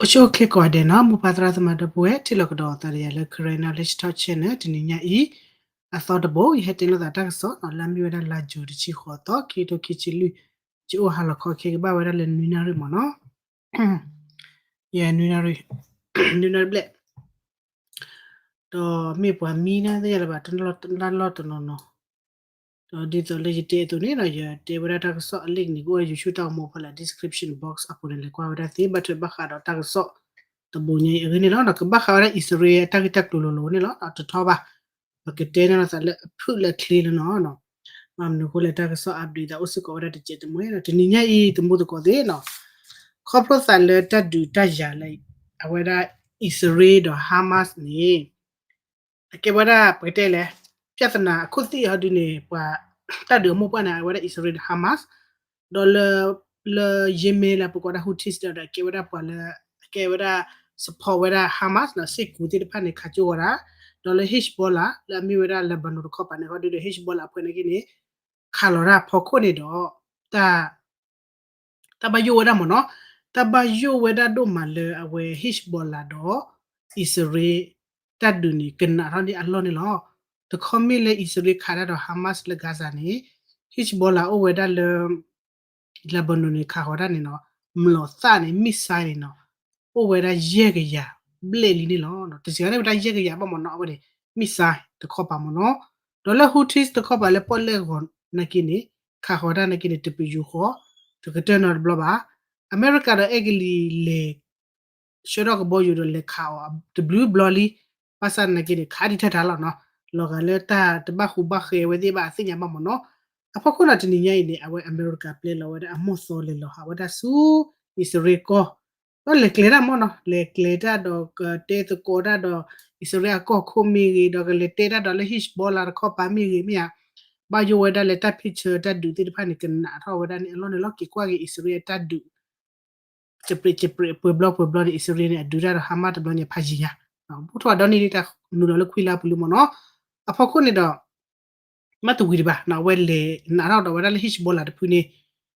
အိၣ်ဆူၣ်အိၣ်ချ့ကိးဂၤဒဲးနီၤ, မိၢ်ပၢ်သရၣ်သမါဒီပုၢ်ဝဲၢ် ထံၣ်လိာ်ကဒီးအသးဒီးယၤလၢ Karen Knowledge Talk Channel တနံၤညါအံၤ အသီတဘိ ယဟဲတဲလိာ်သးတၢ်ကစီၣ်နီၤ လၢအမ့ၢ်ဝဲဒၣ်လါယူၤတဆံဃိးသီ ခံကထိခံဆံလွံၢ်, ယအိၣ်ဟါလီၤခီခဲ ကဘၣ်ဝဲဒၣ်လၢနွံနၣ်ရံၣ်မ့ၢ်နီၤ, ယဲနွံနၣ်ရံၣ်, နွံနၣ်ရံၣ်ဘျဲၣ် ဒီးမ့ၢ်ပှၤမံနၢ်သ့ၣ်ညါလၢၤဘၣ် တၢ်လီၢ်တနီၤနီၤ, ဒီးဒ်သိးလၢယတဲအသိးန့ၣ်ဒီး ယတဲဝဲဒၣ်တၢ်ကစီၣ်အ link န့ၣ် ကအိၣ်ဝဲ YouTube တၢ်ဂီၤမူဖီလာ် description box အပူၤန့ၣ် လဲၤကွၢ်ဝဲဒၣ်သ့ ဘၣ်ထွဲဘၣ်ဃးဒီးတၢ်ကစီၣ်တဘိညါအံၤအဂ့ၢ်န့ၣ်လီၤ. ဒီးကဘၣ်ဃးဝဲဒၣ်အံၣ်စရ့လးအတၢ်ဂ့ၢ်တၢ်ကျိၤလိၤလိၤန့ၣ်လီၤ. တထီဘၣ် ပကတဲန့ၣ်လီၤသးလၢအဖုၣ်လၢအချ့လၢနီၤ, ဘၣ်မနုၤအဃိလဲၣ် တၢ်ကစီၣ် update သးအိၣ်စ့ၢ်ကီးဝဲဒၣ်တစဲးတမှဲဒီး တနံၤညါအံၤ သမူသကိးသ့ၣ်နီၤ, ခီဖျိသးလၢတၢ်ဒုးတၢ်ယၤလၢ အဝဲဒၣ်အံၣ်စရ့လးဒီး Hamas န့ၣ် အကဲဝဲဒၣ် ပကတဲလဲၣ် ပြဿနာအခိၣ်သ့ၣ်ဟီဒုန့ၣ် ပှၤတၢ်ဒုးအမိၢ်ပှၢ်န့ၣ် အဝဲဒၣ်အံၣ်စရ့လးဒီး Hamas, ဒီးလၢ လၢ Yemen လၢပကိးဒၣ် Houthis ဒီး အကဲဝဲဒၣ်ပှၤလၢ အကဲဝဲဒၣ် support ဝဲဒၣ် Hamas နီၤ, စ့ၢ်ကီးသ့ၣ်တဖၣ်န့ၣ် ခးကၠိဝဲဒၣ်, ဒီးလၢ Hezbollah လၢအမ့ၢ်ဝဲဒၣ် Lebanon တခီပၤန့ၣ် ဟီဒုဒီး Hezbollah အဖွဲ့န့ၣ်က့န့ၣ် ခးလီၤတၢ်ဖီခိၣ်န့ၣ်ဒီး တၢ် တၢ်ဘၣ်ယိၣ်ဝဲဒၣ်မ့ၢ်နီၤ, တၢ်ဘၣ်ယိၣ်ဝဲဒၣ်ဒိၣ်မးလၢအဝဲ Hezbollah ဒီး အံၣ်စရ့လး တၢ်ဒုးန့ၣ် ကနးထီၣ်န့ၢ်အလီၢ်န့ၣ်လီၤ. တခီမ့ၢ်လၢအံၣ်စရ့လးခးတၢ်ဒီး Hamas လၢ Gaza န့ၣ် Hezbollah အိၣ်ဝဲဒၣ်လၢ Lebanon န့ၣ် ခးဃီၤတၢ်န့ၣ်နီၤ, မျိာ်သၣ်န့ၣ် missile န့ၣ်နီၤ, အိၣ်ဝဲဒၣ်ယဲၢ်ကယၤဘျဲၣ်လံန့ၣ်လီၤ. တစှၤန့ၢ်ဝဲဒၣ်ယဲၢ်ကယၤဘၣ်မ့ၢ်နီၤ, အဝဲန့ၣ် missile တခီပၤမ့ၢ်နီၤ, ဒီးလၢ Houthis တခီပၤလၢပီၣ်လဲၣ်ဂီၤနာ်က့န့ၣ် ခးဃီၤတၢ်နာ်က့န့ၣ် တပယူာ်ဃီ တကတၢၢ်နီတဘျီဘၣ်. အမဲရကၤဒီးအဲကလံးလဲၤ ဆှၢထီၣ်ကဘီယူၤဒီးလဲၤခးအီၤတဘျုးဘျီလံ, ဘၣ်ဆၣ်နာ်က့န့ၣ် ခးဒံးထဲတၢ်လီၤနီၤ, လီၤဂာ်လၢတၢ်တဘၣ်ဃူဘၣ်ဃဲဝဲသ့ၣ်ဘၣ်အသ့ၣ်ညါဘၣ်မ့ၢ်နီၤ. အဖီခိၣ်နီၤ တနံၤညါအံၤန့ၣ် အဝဲအမဲရကၤပျဲလီၤဝဲဒၣ်အမီၢ်သီလဲၤလီၤဟးဝဲဒၣ်ဆူ အံၣ်စရ့လးကီၢ် ဒီးလဲၤကျဲၤတၢ်မ့ၢ်နီၤ, လဲၤကျဲၤတၢ်ဒီးကတဲသကိးတၢ်ဒီး အံၣ်စရ့လးအကီၢ်ခိၣ်မ့ၢ်ဂ့ၤ ဒီးကလဲၤတဲတၢ်ဒီးလၢ Hezbollah တခီပၤမ့ၢ်ဂ့ၤမ့ၢ်ဧါ, ဘၣ်ယိၣ်ဝဲဒၣ်လၢတၢ် picture တၢ်ဒုးသ့ၣ်တဖၣ်န့ၣ် ကနးထီၣ်ဝဲဒၣ်န့ၣ်အလီၢ်န့ၣ်လီၤ. က့ၤကွၢ်က့ၤအံၣ်စရ့လးအတၢ်ဒုး စပရ့းစပရ့း ပှဲၤဘျီပှဲၤဘျီန့ၣ် အံၣ်စရ့လးန့ၣ် အဒုးတၢ်ဒီး Hamas တဘျီန့ၣ် ဖးယံၤညါ, ဘူးထီၣ်အဒီနံၣ်ဒ်တၢ်နုာ်လီၤလၢခွံလါပူၤလံမ့ၢ်နီၤ. အဖီခိၣ်န့ၣ်ဒီး မ့ၢ်တဝံၤဒံးဘၣ်နီၤ, အဝဲလဲၤနးထီၣ်ဒီးဝဲဒၣ်လၢ Hezbollah တဖုန့ၣ်,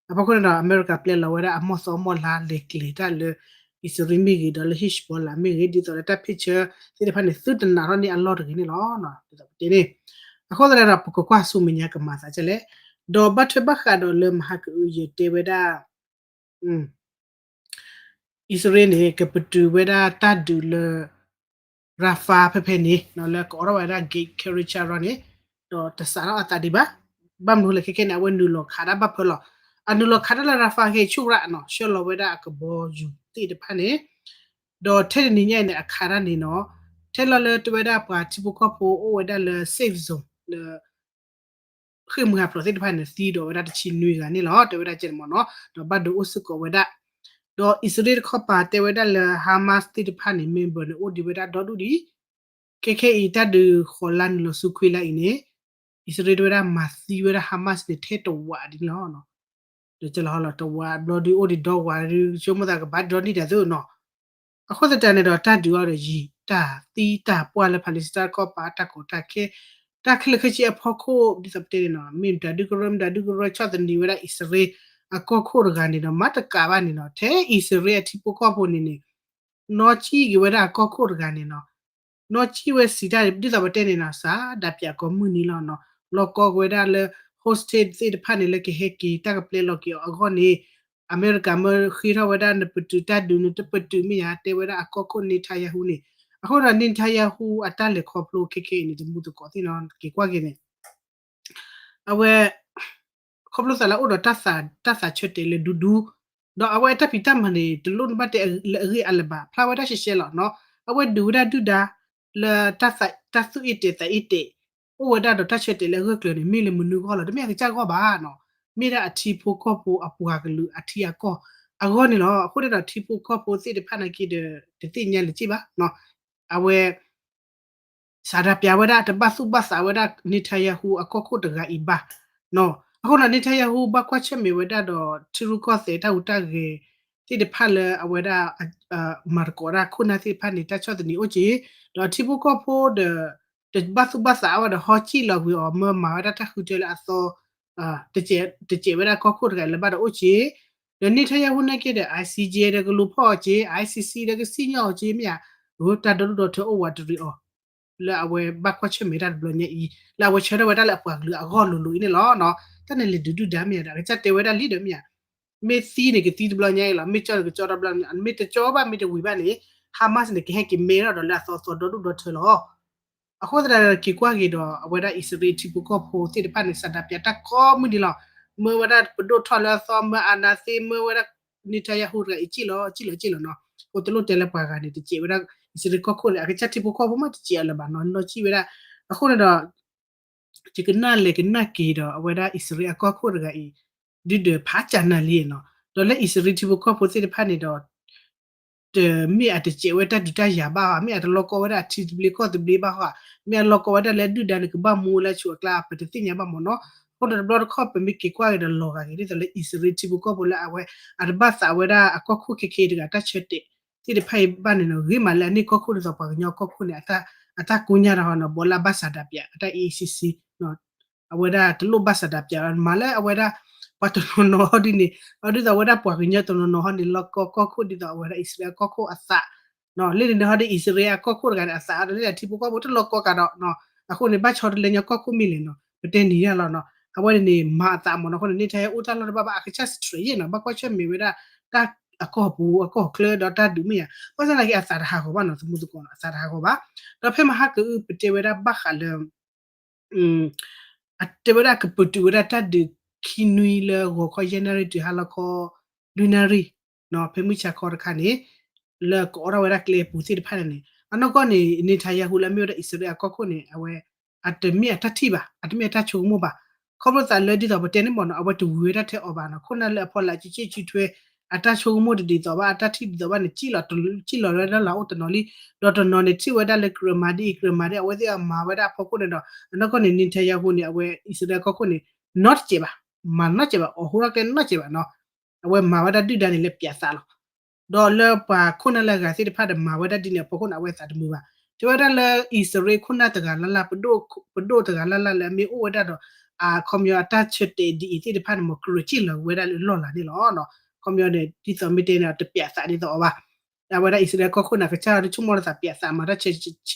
အဖီခိၣ်န့ၣ်ဒီး အမဲရကၤပျဲလီၤဝဲဒၣ်အမီၢ်သီမီၢ်လါလဲၤကျဲၤတၢ်လၢ အံၣ်စရ့လးမ့ၢ်ဂ့ၤ ဒီးလၢ Hezbollah မ့ၢ်ဂ့ၤ ဒ်သိးလၢတၢ် picture သ့ၣ်တဖၣ်န့ၣ် သုတနးထီၣ်န့ၢ်အလီၢ်တဂ့ၤန့ၣ်လီၤ. ဒ်သိးပတဲန့ၣ် အဃိသတးဒီး ပကကွၢ်ဆူမဲာ်ညါကမၤသးဒ်လဲၣ်, ဒီးဘၣ်ထွဲဘၣ်ဃးဒီးလၢမဟါကအုယတဲဝဲဒၣ် အံၣ်စရ့လးန့ၣ် ကပတုာ်ဝဲဒၣ်တၢ်ဒုးလၢ Rafah ဖဲဖဲန့ၣ် လၢကအိးထီၣ်ဝဲဒၣ် gate ခဲရံဆၣ်ရီန့ၣ် ဒီးတစးထီၣ်အသးဒံးဘၣ်. ဘၣ်မနုၤလဲၣ်ခဲခဲန့ၣ် အဝဲနုာ်လီၤခးတၢ်ဘၣ်ဖၢလီၤ. အနုာ်လီၤခးတၢ်လၢ Rafah ဟ့ၣ်ဆူၣ်ရၣ်နီၤ ဆှၢလီၤဝဲဒၣ်အကဘီယူၤသ့ၣ်တဖၣ်န့ၣ်, ဒီးထဲတနံၤညါအံၤန့ၣ် အခးတၢ်န့ၣ်နီၤ ထဲလီၤလၢတဝဲဒၣ်ပှၤထံဖိကီၢ်ဖိအိၣ်ဝဲဒၣ်လၢ safe zone လၢ ဃ့ၢ်မှံဟးဖျိးသ့ၣ်တဖၣ်န့ၣ် သံဒီးဝဲဒၣ်တဆံနွံဂၤန့ၣ်လီၤ တဲဝဲဒၣ်ကဲန့ၣ်မ့ၢ်နီၤ, ဒီးဘၣ်ဒုးအိၣ်စ့ၢ်ကီးဝဲဒၣ်, ဒီးအံၣ်စရ့လးတခီပၤတဲဝဲဒၣ်လၢ Hamas သ့ၣ်တဖၣ်န့ၣ် member န့ၣ် အိၣ်ဒံးဝဲဒၣ်ဒီဒူၣ်ဒံး, ခဲခဲအံၤတၢ်ဒုးဃိးလါနုာ်လီၤဆူခွံလါအံၤန့ၣ် အံၣ်စရ့လးတဲဝဲဒၣ်မၤသံဝဲဒၣ် Hamas န့ၣ် ထဲတဝးဒံးလီၤ. ဒီးကဲလီၤဟီလီၤ တဝးဘျီဒုးအိၣ်ဒံးဒီဝးဒုး ဆိကမိၣ်သးကဘၣ်ဒီနံၣ်ဒၣ်သုနီၤ. အဃိသတးန့ၣ်ဒီး တၢ်ဒုးအီၤဒီးယံာ် တၢ်သံတၢ်ပှၢ်လၢ Palestine တခီပၤ တၢ်ကီတၢ်ခဲ တၢ်ခဲလၢာ်ခဲဆ့အဖီခိၣ် ဒ်သိးပတဲန့ၣ်နီၤ မ့ၢ်မတၤဒုကရၢ မတၤဒုကရၢ ဆီၣ်သနံးဝဲဒၣ်အံၣ်စရ့လးအကီၢ်ခိၣ်တဂၤန့ၣ်ဒီး မၤတကးဘၣ်န့ၣ်နီၤ ထဲအံၣ်စရ့လးအထံဖိကီၢ်ဖိန့ၣ်န့ၣ် နီၢ်ကံၣ်က့ၤဝဲဒၣ်အကီၢ်ခိၣ်တဂၤန့ၣ်နီၤ နီၢ်ကံၣ်ဝဲစံးတၢ် ဒ်သိးပတဲန့ၣ်နီၤ စးဒၣ်ပၠးကိးမုၢ်နံၤလီၤနီၤ လီၤကီက့ၤဝဲဒၣ်လၢ hostage သ့ၣ်တဖၣ်န့ၣ် လၢကဟဲက့ၤတၢ်ကပျဲလီၤက့ၤအီၤအဂီၢ်န့ၣ် အမဲရကၤမၢဃ့ထီၣ်ဝဲဒၣ် နပတုာ်တၢ်ဒုး နတပတုာ်မ့ၢ်ယါ တဲဝဲဒၣ်အကီၢ်ခိၣ် Netanyahu န့ၣ် အဃိဒီး Netanyahu အတၢ်လဲၤခီဖျိခဲခဲအံၤန့ၣ် တမူသကိးသ့ၣ်နီၤ က့ၤကွၢ်က့ၤန့ၣ် အဝဲ ခီဖျိသးလၢအိၣ်ဒီးတၢ်သးဆၢတဲာ်လၢဒူဒူ ဒီးအဝဲအတၢ်ဖံးတၢ်မၤန့ၣ် တလိၣ်နဘၣ်တဲလၢအဂ့ၢ်အလၢၤဘၣ် ဖျါဝဲဒၣ်ရှဲရှဲလီၤနီၤ အဝဲဒုးဝဲဒၣ်ဒုၣ်ဒါ လၢ တၢ်သူၣ်အ့ၣ်တဲာ်သးအ့ၣ်တဲာ် အိၣ်ဝဲဒၣ်ဒီးတၢ်ဆၢတဲာ်လၢအဂၢၢ်ကျၢၤန့ၣ် မ့ၢ်လၢမနုၤဂီၢ်လီၤ တမ့ၢ်အကစၢ်ဂီၢ်ဘၣ်နီၤ မ့ၢ်ဒၣ်အထံဖိကီၢ်ဖိအပှၤကလုာ်အထံအကီၢ်အဂီၢ်န့ၣ်လီၤ အဃိန့ၣ်ဒီး ထံဖိကီၢ်ဖိသ့ၣ်တဖၣ်နာ်က့ဒီး တသ့ၣ်ညါလၢၤဘၣ်နီၤ အဝဲ စးဒၣ်ပၠးဝဲဒၣ် တဘၣ်သူၣ်ဘၣ်သးဝဲဒၣ် Netanyahu အကီၢ်ခိၣ်တဂၤအံၤဘၣ်နီၤ အဃိဒီး Netanyahu ဘၣ်ကွၢ်ဆၢၣ်မဲာ်ဝဲဒၣ်ဒီး ထံရူၢ်ကီၢ်သဲးတၢ်ဟူးတၢ်ဂဲၤသ့ၣ်တဖၣ်လၢအဝဲဒၣ် မၤသကိးတၢ်ခိၣ်နၢ်သ့ၣ်တဖၣ်န့ၣ် တၢ်ဆီၣ်သနံးအိၣ်က့ၤ ဒီးထံဖိကီၢ်ဖိဒီး တဘၣ်သူၣ်ဘၣ်သးဝဲဒီး ဟီကံၣ်လီၤကွံာ်အီၤ မၢမၤဝဲဒၣ်တၢ်ဃုထၢလၢအသီ တစဲးဝဲဒၣ်ကီၢ်ခိၣ်တဂၤအံၤလၢၤဘၣ်ဒီးအိၣ်က့ၤ ဒီး Netanyahu နာ်က့ဒီး ICJ ဒီးကလူၤဖီၣ်အီၤက့ၤ, ICC ဒီးကစံၣ်ညီၣ်အီၤက့ၤမ့ၢ်ဧါ, အတၢ်ဒီဒူၣ်ဒီထၢအိၣ်ဝးတရံးအီၤ လၢအဝဲဘၣ်ကွၢ်ဆၢၣ်မဲာ်တၢ်တဘျီညါအံၤ လၢအဝဲဆၢထၢၣ်ဝဲဒၣ်လၢအပှၤကလုာ်အဂီၢ်လိၤလိၤအံၤန့ၣ်လီၤ. တၢ်န့ၣ်လဲၤဒုးဒုၣ်ဒါမ့ၢ်ဧါဒီး အကစၢ်တဲဝဲဒၣ်လံဒီးမ့ၢ်ဧါ, မ့ၢ်သံန့ၣ်ကသံတဘျီညါအံၤလီၤ, မ့ၢ်ကၠီန့ၣ်ကကၠီတဘျီညါ, မ့ၢ်တကၠီဘၣ်မ့ၢ်တဝံၤဘၣ်န့ၣ် Hamas န့ၣ်ကဟဲက့ၤမဲထီၣ်ဒီးလၢအသီသီဒီဒူၣ်ဒီထၢလီၤ. အဃိသတးဒီးက့ၤကွၢ်က့ၤဒီး အဝဲဒၣ်အံၣ်စရ့လးထံဖိကီၢ်ဖိသ့ၣ်တဖၣ်န့ၣ် ဆန္ဒပြတၢ်ကိးမုၢ်နံၤလီၤ. မၢဝဲဒၣ်ပဒိၣ်ထီၣ်လၢအသီ, မၢအနၤသ့, မၢဝဲဒၣ် Netanyahu တဂၤအံၤ ကံၣ်လီၤကံၣ်လီၤကံၣ်လီၤနီၤ. အဃိတလိၣ်တဲလၢပှၤဂၤန့ၣ် တစဲးဝဲဒၣ်အံၣ်စရ့လးကီၢ်ခိၣ်န့ၣ် အကစၢ်ထံဖိကီၢ်ဖိမ့ၢ်တစဲးအီၤလၢၤဘၣ်နီၤ, နီၢ်ကံၣ်ဝဲဒၣ်. အဃိန့ၣ်ဒီး ယကနၣ်လဲၤကနၣ်က့ၤဒီး အဝဲဒၣ်အံၣ်စရ့လးအကီၢ်ခိၣ်တဂၤအံၤ ဒုၣ်ဒွဲၣ်ဖးကၢ်နၢ်လံနီၤ. ဒီးလၢအံၣ်စရ့လးထံဖိကီၢ်ဖိသ့ၣ်တဖၣ်န့ၣ်ဒီး တမ့ၢ်အတစဲးဝဲတၢ်ဒုးတၢ်ယၤဘၣ်ဘၣ်, မ့ၢ်အတလီၢ်ကီဝဲဒၣ်အထံသဘျ့ကီၢ်သဘျ့ဘၣ်ဃီ, မ့ၢ်အလီၢ်ကီဝဲဒၣ်လၢဒုၣ်ဒါန့ၣ် ကဘၣ်မူလၢအဆူၣ်အကျါ ပတသ့ၣ်ညါဘၣ်မ့ၢ်နီၤ. အဃိဒီးတဘျီတခီၣ် ပမ့ၢ်က့ၤကွၢ်က့ၤဒီးလီၤဂာ်က့ၤ ဒ်သိးလၢအံၣ်စရ့လးထံဖိကီၢ်ဖိလၢအဝဲ အတဘၣ်သးဝဲဒၣ်အကီၢ်ခိၣ်ခဲခဲတဂၤ တၢ်ဆၢတဲာ်သ့ၣ်တဖၣ်အံၤဘၣ်န့ၣ်နီၤ, ဂ့ၤမးလၢအန့ၢ်ကီၢ်ခိၣ်ဒ်သိးပှၤကညီကီၢ်ခိၣ်န့ၣ် အတၢ်ကိညၢ်တၢ်ဟီနီၤ, ဘီလၢအဘၣ်ဆန္ဒပြ အတၢ် A A C C အဝဲဒၣ်တလိၣ်ဘၣ်ဆန္ဒပြ မၤလၢအဝဲဒၣ် ပှၤတနီၤနီၤဟီဒ်န့ၣ်, အဒ်သိးအဝဲဒၣ်ပှၤကညီတနီၤနီၤဟီန့ၣ် လီၢ်ကီကီၢ်ခိၣ်ဒ်သိးအဝဲဒၣ်အံၣ်စရ့လးကီၢ်ခိၣ်အသး လၢန့ၣ်ဟီဒ်အံၣ်စရ့လးအကီၢ်ခိၣ်တဂၤန့ၣ် အသးအီၤဒီးလၢထံဖိကီၢ်ဖိတလီၢ်ကီကဒီး, အဃိန့ၣ် ဘၣ်ဆီတလဲညီကီၢ်ခိၣ်မ့ၢ်လဲၣ်နီၤ, ပတဲနံၤဒၣ်လီၤနီၤ. အဝဲန့ၣ်န့ၣ် မၤအသးမ့ၢ်နီၤ, အဃိန့ၣ် Netanyahu အိၣ်တၢ်လီၢ်တဘၣ်ဘၣ် အကစၢ် straight နီၤ, ဘၣ်ကွၢ်ဆၢၣ်မဲာ်ဝဲဒၣ် တၢ်အကီၢ်ပူၤအကီၢ်ချၢဒီးတၢ်ဒုးမ့ၢ်ဧါ, ဘၣ်ဆၣ်သနာ်က့ အသးတဟးဂီၤဘၣ်နီၤ, သမူသကိးနီၤ အသးတဟးဂီၤဘၣ်. ဒီးဖဲမဟါကအုၣ် ပတဲဝဲဒၣ်ဘၣ်ဃးလၢ အတဲဝဲဒၣ်ကပတုာ်ဝဲဒၣ်တၢ်ဒုးခံနွံလၢဂီၤခီယဲၢ်နၣ်ရံၣ်တုၤဟါလီၤခီ လွံၢ်နၣ်ရံၣ်, ဖဲမုၢ်ဆါခီတခါန့ၣ် လၢကအိးထီၣ်ဝဲဒၣ်ကျဲအပူၤသ့ၣ်တဖၣ်န့ၣ်န့ၣ် အနီၢ်ကီၢ်န့ၣ် Netanyahu လၢအမ့ၢ်ဝဲဒၣ်အံၣ်စရ့လးအကီၢ်ခိၣ်န့ၣ် အဝဲ အတမ့ၢ်အတၢ်ထံၣ်ဘၣ်, အတမ့ၢ်အတၢ်ဆိကမိၣ်ဘၣ်. ခီဖျိသးလၢဒ်သိးပတဲန့ၣ်မ့ၢ်နီၤ, အဝဲတဝံၤဝဲဒၣ်ထဲအီၤဘၣ်နီၤ, ခိၣ်နၢ်လၢအဖီလာ်က့ၤက့ၤဆူထွဲ အတၢ်ဆိကမိၣ်တဒ်သိးဘၣ်, အတၢ်ထံၣ်ဒ်သိးဘၣ်န့ၣ် ကံၣ်လီၤ ကံၣ်လီၤဝဲဒၣ်လၢအအိၣ်တနီၤလံ, ဒီးတနီၤန့ၣ်ထံၣ်ဝဲဒၣ်လၢကြၢးမၤဒ်အံၤ ကြၢးမၤဒ်အံၤ အဝဲသ့ၣ်အမၤဝဲဒၣ်အဖီခိၣ်န့ၣ်ဒီး အနီၢ်ကီၢ်န့ၣ် Netanyahu န့ၣ် အဝဲအံၣ်စရ့လးကီၢ်ခိၣ်န့ၣ် နီတစဲးဘၣ်, မၤနီတစဲးဘၣ်, အိးထီၣ်ကျဲနီတစဲးဘၣ်နီၤ. အဝဲမၤဝဲဒၣ်ဒုၣ်ဒါန့ၣ်လၢပၠးသးလီၤ. ဒီးလၢပှၤခိၣ်နၢ်လၢအဂၤသ့ၣ်တဖၣ်ဒီး မၤဝဲဒၣ်ဒ်န့ၣ်အဖီခိၣ်န့ၣ် အဝဲသးတမုာ်ဘၣ်. တဲဝဲဒၣ်လၢအံၣ်စရ့လးခိၣ်နၢ်တဂၤလၢ်လၢ် ပဒိၣ်တဂၤလၢ်လၢ်လၢအမ့ၢ်အိၣ်ဝဲဒၣ်ဒီး အခီပညီအတၢ်ဆၢတဲာ်ဒ်အံၤသ့ၣ်တဖၣ်န့ၣ် မ့ၢ်ကြၢးကံၣ်လီၤဝဲဒၣ်လၢလီၢ်လၤန့ၣ်လီၤ. အခီပညီန့ၣ် ဒ်သိးမ့ၢ်တဲန့ၣ် တပၠးသးဒ်သိးအီၤဘၣ်. အဝဲဒၣ်အံၣ်စရ့လးကီၢ်ခိၣ်န့ၣ် အကစၢ်အီၤဒုးဆိကမိၣ်လီၤသးပၠးသး မၤတၢ်ဆၢ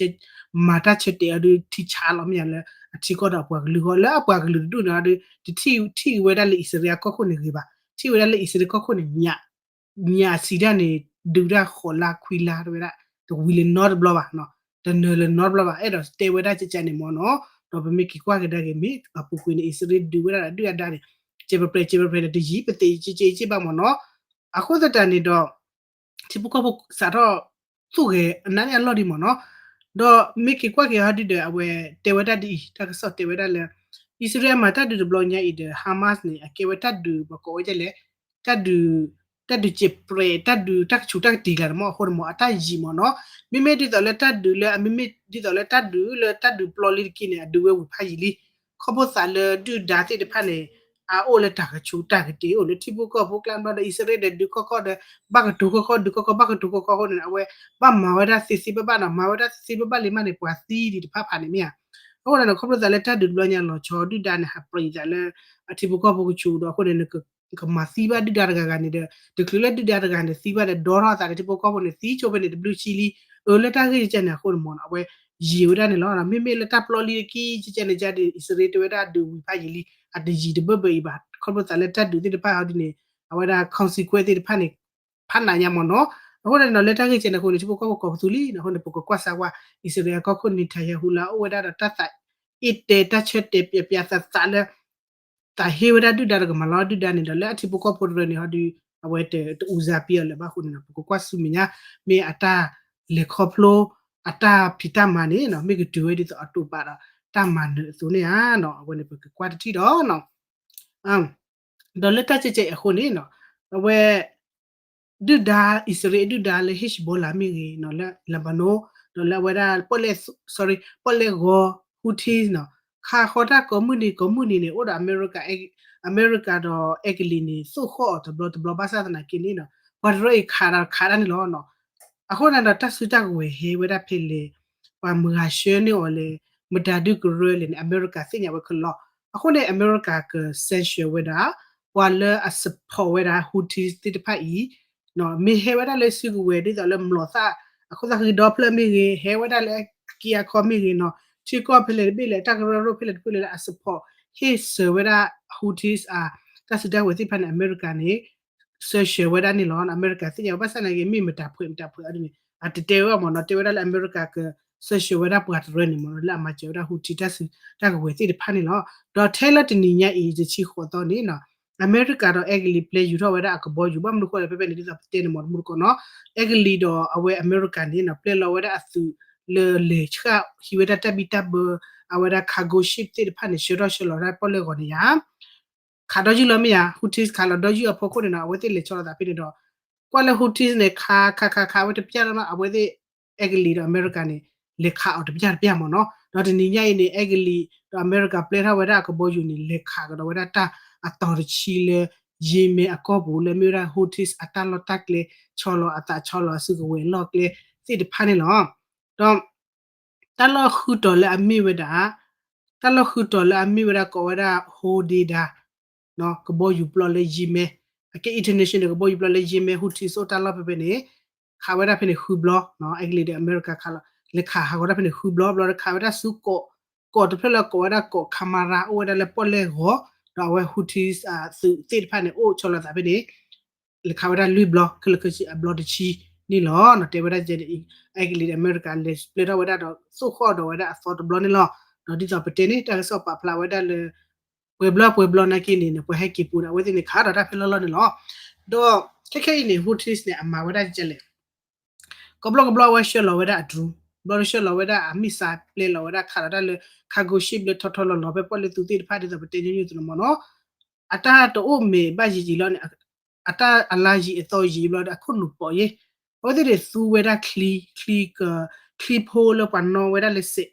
မၤတၢ်ဆၢတဲာ်အီၤဒုးထံဆါလီၤမ့ၢ်ဧါလၢ အထံကီၢ်ဒီးအပှၤကလုာ်အဂီၢ် လၢအပှၤကလုာ်တဒူၣ်န့ၣ်ဒီး တထံၣ်ဝဲဒၣ်လၢအံၣ်စရ့လးကီၢ်ခိၣ်န့ၣ်ဂ့ၤဘၣ်, ထံၣ်ဝဲဒၣ်လၢအံၣ်စရ့လးကီၢ်ခိၣ်န့ၣ် ညၣ်ဆံးဒၣ်န့ၣ် ဒုးဒၣ်ဃိးလါခွံလါတဝဲဒၣ် တဝံၤလၢၤနီတဘျီဘၣ်, တနၢၤလၢၤနီတဘျီဘၣ်. အဲၣ်ဒိးတဲဝဲဒၣ်ကကန့ၣ်မ့ၢ်နီၤ, ဒီးပမ့ၢ်က့ၤကွၢ်ကဒါက့ၤ မ့ၢ်အပူၤကွံာ်န့ၣ် အံၣ်စရ့လးဒုးဝဲဒၣ်ဒီးဒုၣ်ဒါန့ၣ် ကဲးပပြဲး ကဲးပပြဲးဒီး တယံာ်ပသ့ၣ်ကက့က့ဘၣ်မ့ၢ်နီၤ. အဃိသတးန့ၣ်ဒီး ထံဖိကီၢ်ဖိစးထီၣ်သူၣ်ဂဲၤအနၢ်န့ၢ်အလီၢ်ဒံးမ့ၢ်နီၤ. ဒီးမ့ၢ်က့ၤကွၢ်က့ၤဟီဒုဒီး အဝဲတဲဝဲဒၣ်ဒ်အံၤ တၢ်ကစီၣ်တဲဝဲဒၣ်လၢ အံၣ်စရ့လးမၤတၢ်ဒုးတဘျီညါအံၤဒီး Hamas န့ၣ် အကဲဝဲတၢ်ဒုး ပကိးဝဲဒ်လဲၣ် တၢ်ဒုး တၢ်ဒုးကဲးပြဲး တၢ်ဒုးတၢ်ကဆူးတၢ်ကတ့ၤကျါန့ၣ်မ့ၢ် အဃိန့ၣ်မ့ၢ် အတၢ်ယံာ်မ့ၢ်နီၤ. မ့မ့ၢ်ဒ်သိးလၢတၢ်ဒုးလၢ အမ့မ့ၢ်ဒ်သိးလၢတၢ်ဒုးလၢတၢ်ဒုးပျီလံတက့ၢ်န့ၣ် အဒုးဝဲဝံၤဖးယံာ်လံ. ခီဖျိသးလၢဒုၣ်ဒါသ့ၣ်တဖၣ်န့ၣ် အအိၣ်လၢတၢ်ကဆူးတၢ်ကတ့ၤ အိၣ်လၢထံဖိကီၢ်ဖိကျါဘျီဒီး အံၣ်စရ့လးဒီးဒုးခီခီဒီး ဘၣ်ကတိၤခီခီ ဒုးခီခီ ဘၣ်ကတိၤခီခီအဃိန့ၣ် အဝဲဘၣ်မၤဝဲဒၣ်သ့သ့ဘၣ်ဘၣ်နီၤ. မၤဝဲဒၣ်သ့သ့ဘၣ်ဘၣ်လံမးန့ၣ် ပှၤသံဒံးတဖၣ်ဖးန့ၣ်မ့ၢ်ဧါ. အဃိန့ၣ် ခီဖျိသးလၢတၢ်ဒုးတဘျီညါလီၤဆီဒုၣ်ဒါန့ၣ် ဟးပြံးသးလၢ အထံဖိကီၢ်ဖိကဆူးဒီး အဃိန့ၣ် နကမၤသံဘၣ်ဒုၣ်ဒါတဂၤဂၤန့ၣ်ဒီး တချုးလၢဒုၣ်ဒါတဂၤန့ၣ်သံဘၣ်ဒီး ဒီထီၣ်သးဒီးထံဖိကီၢ်ဖိန့ၣ် သံဆိဖဲန့ၣ် တဘျုးဆံလံ. အၢ လၢတၢ်ဂ့ၢ်ကဲန့ၣ်အဃိန့ၣ်မ့ၢ်နီၤ အဝဲယံာ်ဝဲဒၣ်န့ၣ်လီၤ. မ့မ့ၢ်လၢတၢ်ပျီလံတက့ၢ်ကဲန့ၣ် ကဒီး အံၣ်စရ့လးတဲဝဲဒၣ်ဒုးဝံၤဖးယံာ်လံ အတယံာ်တဘၢဘၢအံၤဘၣ်. ခီဖျိသးလၢတၢ်ဒုးသ့ၣ်တဖၣ်ဟီဒ်န့ၣ် အဝဲဒၣ် consequence သ့ၣ်တဖၣ်န့ၣ် ဖးနးညါမ့ၢ်နီၤ. အဃိန့ၣ်ဒီး လၢတၢ်ဂ့ၢ်ကဲန့ၣ်အဃိန့ၣ် ထံဖိကီၢ်ဖိကိးပသူလံန့ၣ်အဃိန့ၣ် ပကကွၢ်စၢ်ကွၢ် အံၣ်စရ့လးကီၢ်ခိၣ် Netanyahu လၢအအိၣ်ဝဲဒၣ်ဒီးတၢ်သးအ့ၣ်တဲ တၢ်ဆၢတဲာ်ပၠးပၠးသးသးလၢ သးဟ့ဝဲဒၣ်ဒုၣ်ဒါတကမၤလီၤဒုၣ်ဒါန့ၣ်ဒီး လၢအထံဖိကီၢ်ဖိတရၢန့ၣ်ဟီဒု အဝဲတအူစါပံအီၤလၢၤဘၣ်အဃိန့ၣ်ဒီး ပကကွၢ်ဆူမဲာ်ညါ မ့ၢ်အတၢ်လဲၤခီဖျိ အတၢ်ဖံးတၢ်မၤန့ၣ်နီၤ မ့ၢ်ကတုၤဝဲဒ်သိးအတိာ်ပာ်ဒီးတၢ်မၤနၢၤအသိးန့ၣ်ဧါနီၤ အဝဲန့ၣ်ပကကွၢ်တထံၣ်ဒီးနီၤ ဒီးလၢတၢ်ကဲကဲအံၤအဃိန့ၣ်နီၤ အဝဲ ဒုၣ်ဒါ အံၣ်စရ့လးဒုၣ်ဒါလၢ Hezbollah မ့ၢ်ဂ့ၤနီၤ လၢ Lebanon ဒီးလၢအဝဲဒၣ် ပီၣ်လဲၣ် sorry ပီၣ်လဲၣ်ဂီၤ Houthis နီၤ ခးဃီတၢ်ကိးမုၢ်နံၤကိးမုၢ်နံၤန့ၣ် အိၣ်ဒီးအမဲရကၤ အမဲရကၤဒီးအဲကလံးန့ၣ် သိၣ်ဃီၣ်အီၤတဘျီတဘျီ ဘၣ်ဆၣ်သနာ်က့န့ၣ်နီၤ ပှၤတရၢအံၤခးဒီးခးတၢ်န့ၣ်လီၤနီၤ အဃိန့ၣ်ဒီးတၢ်စုတၢ်ကဝဲၤဟဲဝဲဒၣ်ဖဲလဲၣ် ပှၤမုၢ်ဂၤဆှၢန့ၢ်အီၤလဲၣ် မတၤဒုးကရၢလဲၣ်န့ၣ် အမဲရကၤသ့ၣ်ညါဝဲခဲလၢာ်လီၤ. အဃိန့ၣ် အမဲရကၤက sanction ဝဲဒၣ် ပှၤလၢအ support ဝဲဒၣ် Houthis သ့ၣ်တဖၣ်အံၤ မ့ၢ်ဟဲဝဲဒၣ်လၢစုကဝဲၤ ဒ်သိးလၢမျိာ်သၣ် အခိၣ်သၣ်ဃံဒီဖျၢၣ်မ့ၢ်ဂ့ၤ, ဟဲဝဲဒၣ်လၢအက့အခီမ့ၢ်ဂ့ၤနီၤ, ထံကီၢ်ဖဲလဲၣ်တဘ့ၣ်လဲၣ် တၢ်ကရၢကရိဖဲလဲၣ်တဖုလဲၣ်လၢအ support ဟ့ၣ်ဆၢဝဲဒၣ် Houthis အတၢ်စုတၢ်ကဝဲၤသ့ၣ်တဖၣ်န့ၣ် အမဲရကၤန့ၣ် ဆၢဆှၢဝဲဒၣ်န့ၣ်လီၤ. အမဲရကၤသ့ၣ်ညါဝဲ ဘၣ်ဆၣ်သနာ်က့ မ့ၢ်မတၤဖှဲးမတၤဖှဲးအဒ်န့ၣ် အတတဲဝဲဘၣ်မ့ၢ်နီၤ, တဲဝဲဒၣ်လၢအမဲရကၤကဆၢဆှၢဝဲဒၣ်ပှၤတရၢန့ၣ်မ့ၢ်နီၤ လၢအမၤစၢၤဝဲဒၣ် Houthi တၢ်စုတၢ်ကဝဲၤသ့ၣ်တဖၣ်န့ၣ်လီၤ. ဒီးထဲလၢတနံၤညါအံၤ တဆံဃိးသီန့ၣ်နီၤ အမဲရကၤဒီးအဲကလံးပျဲယူၤထီၣ်ဝဲဒၣ်အကဘီယူၤ ဘၣ်မနုၤဃိလဲၣ် ဖဲဖဲန့ၣ် ဒ်သိးပတဲန့ၣ်မ့ၢ်တမူတကိးနီၤ, အဲကလံးဒီးအဝဲအမဲရကၤန့ၣ်နီၤ ပျဲလီၤဝဲဒၣ်အသုးလၢလဲၤဆှၣ် ဟံးဝဲဒၣ်တၢ်ဘံၣ်တၢ်ဘၢ အဝဲဒၣ် cargo ship သ့ၣ်တဖၣ်န့ၣ် ဆှၢထီၣ်ဆှၢလီၤဝဲဒၣ်ပီၣ်လဲၣ်ဂီၤန့ၣ်ယါ ခးဒီယုၢ်လီၤမ့ၢ်ဧါ, Houthis ခးလီၤဒီယုၢ်အဖီခိၣ်န့ၣ်နီၤ အဝဲသ့ၣ်လဲၤဆီလီၤသးဖဲန့ၣ်ဒီး ကွၢ်လၢ Houthis န့ၣ် ခးခးခးခးဝဲတပျၢ်လီၤမး အဝဲသ့ၣ် အဲကလံးဒီးအမဲရကၤန့ၣ် လဲၤခးအီၤတပျၢ်တပျၢ်မ့ၢ်နီၤ, ဒီးတနံၤညါအံၤန့ၣ် အဲကလံးဒီးအမဲရကၤပျဲထီၣ်ဝဲဒၣ်အကဘီယူၤန့ၣ် လဲၤခးကဒီးဝဲဒၣ်တၢ်အသီတဆံလၢ Yemen အကီၢ်ပူၤလၢမ့ၢ်ဝဲဒၣ် Houthis အတၢ်လီၢ်တၢ်ကျဲ ဆီလီၤအသးဆီလီၤအစုကဝဲၤအလီၢ်ကျဲသ့ၣ်တဖၣ်န့ၣ်လီၤ. ဒီး တၢ်လီၢ်ဃုတီၤလၢအမ့ၢ်ဝဲဒၣ် တၢ်လီၢ်ဃုတီၤလၢအမ့ၢ်ဝဲဒၣ်ကိးဝဲဒၣ် Hodeidah ကဘီယူၤပျီလၢ Yemen အကဲ international ကဘီယူၤပျီလၢ Yemen Houthis အိၣ်တၢ်လီၢ်ဖဲဖဲန့ၣ် ခးဝဲဒၣ်ဖဲန့ၣ်ဃုဘျီ, အဲကလံးဒီးအမဲရကၤခးလီၤ လဲၤခးဟးဂီၤဒၣ်ဖဲန့ၣ်ဃုဘျီ ဘျီဒီးခးဝဲဒၣ်ဆူ ကီးတဖျၢၣ်လၢကိးဝဲဒၣ်ကီး Kamara အိၣ်ဝဲဒၣ်လၢပီၣ်လဲၣ်ဂီၤ, ဒီးအဝဲ Houthis သုးသ့ၣ်တဖၣ်န့ၣ် အိၣ်ဆီလီၤသးဖဲန့ၣ် လဲၤခးဝဲဒၣ်လွံၢ်ဘျီ ခဲလၢာ်ခဲဆ့အဘျီတဆံန့ၣ်လီၤ. တဲဝဲဒၣ် အဲကလံးဒီးအမဲရကၤ လဲၤပျဲထီၣ်ဝဲဒၣ်ဒီး သိၣ်ဃီၣ်ဒီးဝဲဒၣ်အသီတဘျီန့ၣ်လီၤ. ဒီးဒ်သိးပတဲန့ၣ် တၢ်ကစီၣ်ပာ်ဖျါဝဲဒၣ်လၢ ပှဲၤဘျီပှဲၤဘျီနာ်က့န့ၣ် ပှၤဟဲက့ၤပူၤန့ၣ် အဝဲသ့ၣ်န့ၣ် ခးဒီးတၢ်ဖဲလီၢ်လီၢ်န့ၣ်လီၤ. ဒီးခဲခဲအံၤန့ၣ် Houthis န့ၣ် အမၤဝဲဒၣ်ဒ်လဲၣ် ကဘျီကဘျီအဝဲဆှၢလီၤဝဲဒၣ်အ drone, ဘျီဒီးဆှၢလီၤဝဲဒၣ်အ missile ပျဲလီၤဝဲဒၣ်ခးလီၤတၢ်လၢ cargo ship လၢထီထီလီၤလီၤဖဲပီၣ်လဲၣ်သုးသ့ၣ်တဖၣ် ဒ်သိးပတဲညီနုၢ်သ့ၣ်န့ၣ်မ့ၢ်နီၤ, အတၢ်တအိၣ်မ့ၢ်ဘၣ်ယံာ်ယံာ်လီၤန့ၣ် အတၢ်အလါယံာ်အသီယံာ်ဘျီဒီးအခိၣ်နူာ်ပိာ်ယဲ, အဝဲသ့ၣ်န့ၣ်သူဝဲဒၣ်ချံ, ချံ, ချံဖိလၢပှၤနီၣ်ဝဲဒၣ်လၢစဲး,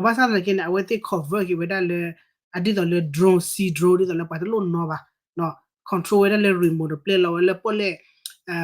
ဘၣ်ဆၣ်သနာ်က့န့ၣ် အဝဲသ့ၣ် convert က့ၤဝဲဒၣ်လၢ အဒ်သိးလၢ drone, sea drone ဒ်သိးလၢပှၤတလိၣ်နီၣ်ဘၣ် control ဝဲဒၣ်လၢ remote ဒီးပျဲလီၤဝဲလၢပီၣ်လဲၣ်,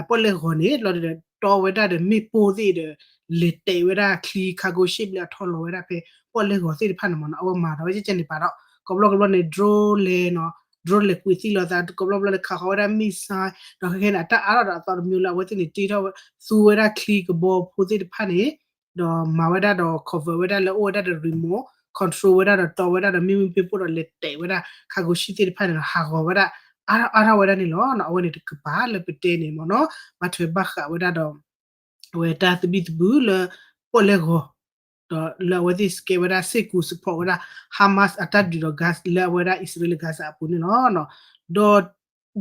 ပီၣ်လဲၣ်ဂီၤန့ၣ် လီၤဒီးတီဝဲဒၣ်ဒီးမ့ၣ်ပိၢ်သ့ၣ်ဒီး လဲၤတဲာ်ဝဲဒၣ်ချံ cargo ship လၢအထီလီၤဝဲဒၣ်ဖဲပီၣ်လဲၣ်ဂီၤသ့ၣ်တဖၣ်န့ၣ်မ့ၢ်နီၤ, အဝဲမၤဒီးဝဲကဲကဲန့ၣ်ပာ်ဒီး ကဘျီကဘျီန့ၣ် drone လဲၤနီၤ, drone လဲၤကွံာ်သံလီၤသး ကဘျီကဘျီန့ၣ် ခးဃီၤဝဲဒၣ် missile, ဒီးခဲခဲန့ၣ် အတၢ်အါထီၣ်ဒီးအသီတမံၤလၢအဝဲသ့ၣ်န့ၣ် တ့ထီၣ်ဝဲ သူဝဲဒၣ်ချံကဘီဖိသ့ၣ်တဖၣ်န့ၣ် ဒီးမၤဝဲဒၣ်ဒီး convert ဝဲဒၣ်လၢအိၣ်ဝဲဒၣ်ဒီး remote control ဝဲဒၣ်ဒီးတီဝဲဒၣ်ဒီးမ့ၣ်ပိၢ်ဒီးလဲၤတဲာ်ဝဲဒၣ် cargo ship သ့ၣ်တဖၣ်န့ၣ်ဒီး ဟးဂီၤဝဲဒၣ် အါထီၣ်အါထီၣ်ဝဲဒၣ်န့ၣ်လီၤ. အဝဲန့ၣ်တကပၤလၢပတဲန့ၣ်မ့ၢ်နီၤ, ဘၣ်ထွဲဘၣ်ဃးဝဲဒၣ်ဒီး အဝဲတၢ်သဘံၣ်သဘုၣ်လၢပီၣ်လဲၣ်ဂီၤ, ဒီးလၢအဝဲသ့ၣ်စကဲဝဲဒၣ် စ့ၢ်ကီး support ဝဲဒၣ် Hamas အတၢ်ဒုးဒီး Gaza လၢအဝဲဒၣ်အံၣ်စရ့လး Gaza အပူၤန့ၣ်လီၤ.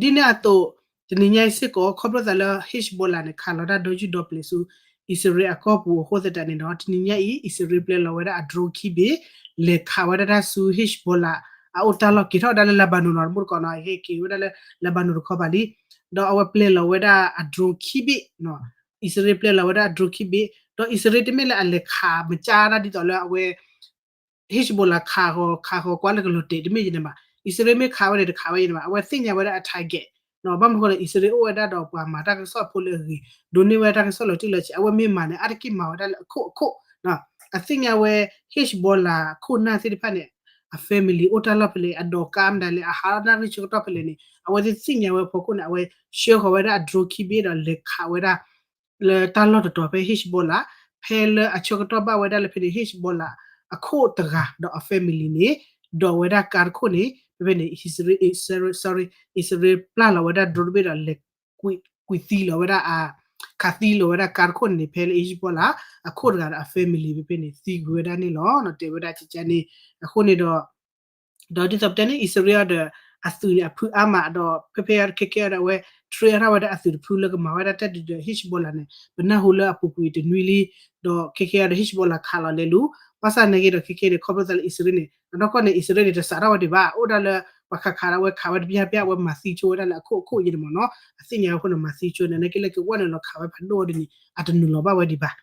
ဒီးဒ်န့ၣ်အသိး တနံၤညါအံၤစ့ၢ်ကီး ခီဖျိသးလၢ Hezbollah န့ၣ် ခးလီၤတၢ်ဒီယုၢ်ဒီပျဲၤဆူ အံၣ်စရ့လးအကီၢ်ပူၤအဃိသတးန့ၣ်ဒီး တနံၤညါအံၤ အံၣ်စရ့လးပျဲလီၤဝဲဒၣ်အ drone ခံဘ့ၣ် လဲၤခးဝဲဒၣ်တၢ်ဆူ Hezbollah အအိၣ်တၢ်လီၢ်က့ၤထီၣ်ဝဲဒၣ်လၢ Lebanon နီၤ, တမူတကိးနီၤ, ဟဲက့ၤဝဲဒၣ်လၢ Lebanon တခီဘၣ်လံ. ဒီးအဝဲပျဲလီၤဝဲဒၣ်အ drone ခံဘ့ၣ် အံၣ်စရ့လးပျဲလီၤဝဲဒၣ်အ drone ခံဘ့ၣ်, ဒီးအံၣ်စရ့လးတမ့ၢ်လၢအလဲၤခးမကၢ်ဒၣ်ဒ်သိးလၢအဝဲ Hezbollah ခးဃီၤ ခးဃီၤကွၢ်လၢကလီၤတဲာ်တမ့ၢ်ယဲန့ၣ်ဘၣ်. အံၣ်စရ့လးမ့ၢ်ခးဝဲန့ၣ်တခးဝဲယဲန့ၣ်ဘၣ်. အဝဲသ့ၣ်ညါဝဲဒၣ်အ target ဘၣ်မနုၤဃိလဲၣ် အံၣ်စရ့လးအိၣ်ဝဲဒၣ်ဒီးပှၤမၤတၢ်ကစီၣ်ဖိလၢအဂ့ၤ, ဒိးန့ၢ်ဝဲတၢ်ကစီၣ်လီၤတံၢ်လီၤဆဲး, အဝဲမ့ၢ်မၤန့ၣ် အါတက့ၢ်မၤဝဲဒၣ်လၢအခိၣ်အခိၣ် အသ့ၣ်ညါဝဲ Hezbollah ခိၣ်နၢ်သ့ၣ်တဖၣ်န့ၣ် အ family အိၣ်တၢ်လီၢ်ဖဲလဲၣ်, အဒိးကါမတၤလဲၣ်, အဟးထီၣ်နၣ်ရံၣ်ဆၢကတီၢ်ဖဲလဲၣ်န့ၣ် အဝဲသ့ၣ်သ့ၣ်ညါဝဲအဖီခိၣ်န့ၣ် အဝဲဆှၢဃီၤဝဲဒၣ်အ drone ခံဘ့ၣ်ဒီးလဲၤခးဝဲဒၣ် လၢတၢ်လီၢ်တတီၤဖဲ Hezbollah ဖဲလၢအဆၢကတီၢ်ဘၣ်ဝဲဒၣ်လၢဖဲန့ၣ် Hezbollah အခိၣ်တဂၤဒီးအ family န့ၣ် ဒိးဝဲဒၣ်ကါတခိၣ်န့ၣ် ဖဲဖဲန့ၣ် အံၣ်စရ့လး sorry အံၣ်စရ့လးပျဲလီၤဝဲဒၣ် drone တဘ့ၣ်ဒီးလဲၤ ကွံာ်သံလီၤဝဲဒၣ်အ ခးသံလီၤဝဲဒၣ်ကါတခိၣ်န့ၣ် ဖဲလၢ Hezbollah အခိၣ်တဂၤဒီးအ family ဖဲဖဲန့ၣ် သံကွံာ်ဝဲဒၣ်န့ၣ်လီၤ. တဲဝဲဒၣ်ကကန့ၣ် အဃိန့ၣ်ဒီး ဒီးဒ်သိးပတဲန့ၣ် အံၣ်စရ့လးဒီး အသုးန့ၣ် အဖုအါမးဒီး ဖဲဖဲအံၤခဲခဲအံၤဒီး အဝဲ train အါထီၣ်ဝဲဒၣ်အသုးတဖုလၢကမၤဝဲဒၣ်တၢ်ဒုးဒီး Hezbollah န့ၣ် ပနၢ်ဟူလၢအပူၤကွံာ်တနွံလံ, ဒီးခဲခဲအံၤဒီး Hezbollah ခးလီၤလဲၤလူၤ, ဘၣ်ဆၣ်နာ်က့ဒီးခဲခဲန့ၣ် ခီဖျိသးလၢအံၣ်စရ့လးန့ၣ် အနီၢ်ကီၢ်န့ၣ် အံၣ်စရ့လးန့ၣ် တစးထီၣ်ဝဲဒံးဘၣ်, အိၣ်ဒၣ်လၢ ပှၤခးခးဒီးအဝဲခးဝဲတပျၢ်ပျၢ် အဝဲမၤသံဆိဝဲဒၣ်လၢအခိၣ်အခိၣ်ယဲန့ၣ်မ့ၢ်နီၤ, အသ့ၣ်ညါဝဲအဃိန့ၣ် မၤသံဆိန့ၣ် နာ်က့လၢကဝီၢ်န့ၣ်လီၤခးဝဲဖးဒိၣ်ဝဲဒ်န့ၣ် အတနုာ်လီၤဘၣ်ဝဲဒံးဘၣ်.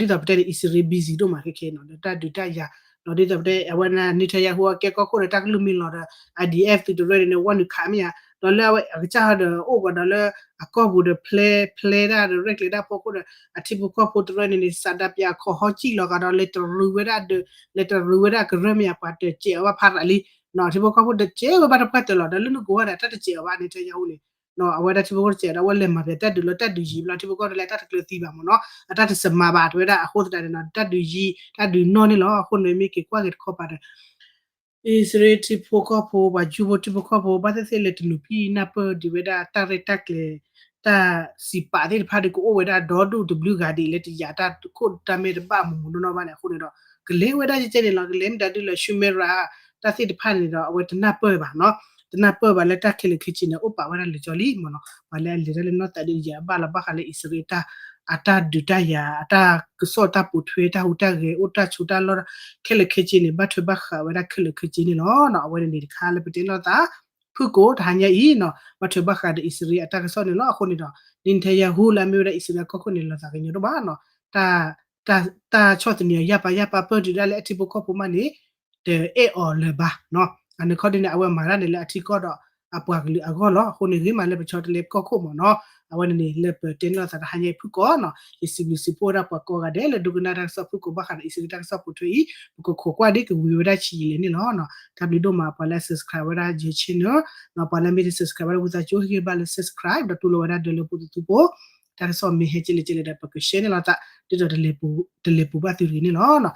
ဒီးဒ်သိးပတဲန့ၣ် အံၣ်စရ့လး busy ဒိၣ်မးခဲခဲနီၤ ဒီးတၢ်ဒုးတၢ်ယၤ, ဒီးဒ်သိးပတဲ အဝဲ Netanyahu အကဲကီၢ်ခိၣ်ဒီး တၢ်ကလုၢ်မ့ၢ်လီၤဒီး IDF သုးတရၢန့ၣ် ဝီနုာ်ခးမ့ၢ်ဧါ, ဒီးလၢအဝဲအကစၢ်ဒီးအိၣ်ကဒီးလၢ အကီၢ်ပူၤဒီး ဖျဲ ဖျဲဒၣ်ဒီး ရဲၣ်ကျဲၤဒၣ်ဖီခိၣ်ဒီး အထံဖိကီၢ်ဖိတရၢန့ၣ်န့ၣ် စးဒးပၠးခီၣ်ဟီၣ်ကံၣ်လီၤဂာ်ဒီး လဲၤတရူးဝဲဒၣ်ဒီး လဲၤတရူးဝဲဒၣ်ကရၢမ့ၢ်ဧါ ပှၤတစဲးအီၤဘၣ်ဖးရးလံ ထံဖိကီၢ်ဖိတစဲးဝဲဘၣ်တပှၢ်တၢၢ်လီၤ ဒီးလၢနကိးဝဲဒၣ်တၢ်တစဲးအီၤဘၣ်န့ၣ် Netanyahu န့ၣ် အဝဲဒၣ်ထံဖိကီၢ်ဖိတစဲးဒီး အဝဲလဲၤမၤပှဲၤတၢ်ဒုးလၢတၢ်ဒုးယံၤဘျီ ထံဖိကီၢ်ဖိလၢအတၢ်တကျၢၤသံဘၣ်မ့ၢ်နီၤ အတၢ်တစမးဘၣ် တဲဝဲဒၣ် အဃိသတးန့ၣ်နီၤ တၢ်ဒုးယံၤ တၢ်ဒုးနီၢ်န့ၣ်လီၤ. အဃိန့ၣ် မ့ၢ်က့ၤကွၢ်က့ၤတခီပၤဒီး အံၣ်စရ့လးထံဖိကီၢ်ဖိ ပှၤယူဖိထံဖိကီၢ်ဖိ ဘၣ်သ့ၣ်သ့ၣ်လဲၤတနုာ်ဖံးနၢ်ပၢၢ်ဒံးဝဲဒၣ် တၢ်ရဲၣ်တၢ်ကျဲၤ တၢ်စံးပာ်သ့ၣ်တဖၣ်ဒီး ကအိၣ်ဝဲဒၣ်ဒီဒူၣ်တဘျုးဂၤဒ်လဲၣ် တယာ်တၢ်ခိၣ်တၢ်မဲာ်တဘၣ်မူးမူးနီၢ်နီၢ်ဘၣ်န့ၣ် အဃိန့ၣ်ဒီး ကလဲၤဝဲဒၣ်ကဲကဲန့ၣ်လီၤ. ကလဲၤမ့ၢ်တၢ်ဒုးလၢ Shumeira တၢ်သ့ၣ်တဖၣ်န့ၣ်ဒီး အဝဲတနၢ်ပၢၢ်ဘၣ်နီၤ တနၢ်ပၢၢ်ဘၣ်လၢတၢ်ခဲလၢာ်ခဲဆ့န့ၣ် အိၣ်ပာ်ဝဲဒၣ်လၢာ်ကၠီလံမ့ၢ်နီၤ ပှၤလၢအလဲၤတၢ်လၢနီၢ်သးဒုးယၤအဘၣ်လီၤ ဘၣ်ဃးလၢအံၣ်စရ့လးတၢ် အတၢ်ဒုးတၢ်ယၤ အတၢ်ကစီၣ်တၢ်ပိာ်ထွဲ တၢ်ဟူးတၢ်ဂဲၤ အိၣ်တၢ်ဆိးတၢ်လီၢ် ခဲလၢာ်ခဲဆ့န့ၣ် ဘၣ်ထွဲဘၣ်ဃးဝဲဒၣ်ခဲလၢာ်ခဲဆ့န့ၣ်လီၤ. အဝဲန့ၣ်န့ၣ်တခါလၢပတဲလိာ်သး ဖုၣ်ကိာ်တဟါညါအံၤနီၤ ဘၣ်ထွဲဘၣ်ဃးဒီးအံၣ်စရ့လးအတၢ်ကစီၣ်န့ၣ်လီၤ. အဃိန့ၣ်ဒီး Netanyahu လၢအမ့ၢ်ဝဲဒၣ်အံၣ်စရ့လးကီၢ်ခိၣ်န့ၣ် လီၤသးကညီၤဒိၣ်ဘၣ်နီၤ တၢ်ဆီၣ်သနံးအီၤယၢ်ပာ်ယၢ်ပာ်ပၢၢ်တုၤဒၣ်လၢအထံဖိကီၢ်ဖိမးန့ၣ် တအဲၣ်အီၤလၢၤဘၣ်နီၤ အန့ၣ်ခီဒ်န့ၣ် အဝဲမၤတၢ်န့ၣ်လၢအထံကီၢ်ဒီး အပှၤကလုာ်အဂီၢ်လီၤ. အဃိန့ၣ် ဂ့ၤမးလၢပဆီတလဲပကီၢ်ခိၣ်မ့ၢ်နီၤ အဝဲန့ၣ်န့ၣ် လၢပတဲလိာ်သးတဟါညါအံၤဖုၣ်ကိာ်နီၤ ယစံးဘျုးစံးဖှိၣ်ဝဲဒၣ်ပှၤကိးဂၤဒဲး လၢဒိကနၣ်တၢ်ကစီၣ်ဖုၣ်ကိာ်ဘၣ်ဃးဒီးအံၣ်စရ့လးတၢ်ကစီၣ်ပိာ်ထွဲအံၤ ပကခိးကွၢ်ဒ်ကဝံၤဝဲဒၣ်ဆံးယံာ်လဲၣ်န့ၣ်လီၤ. တၢ်ဘျုးဒိၣ်မး ပှၤလၢအ subscribe ဝဲဒၣ်ယ channel နီၤ ပှၤလၢမ့ၢ်တ subscribe ဝဲဒၣ်ဝံသးစူၤ ဟ့ၣ်ဂံၢ်ဘါလၢ subscribe ဒီးတူၢ်လိာ်ဝဲဒၣ်ဒၢးလၢပူၤသူၣ်ပူၤ တၢ်ကစီၣ်မ့ၢ်ဟဲကဲလဲၣ်ကဲလဲၣ်ဒီး ပက share န့ၢ်လိာ်သး ဒ်သိးတလဲၤပူၤဘၣ်သုတဂ့ၤန့ၣ်လီၤ.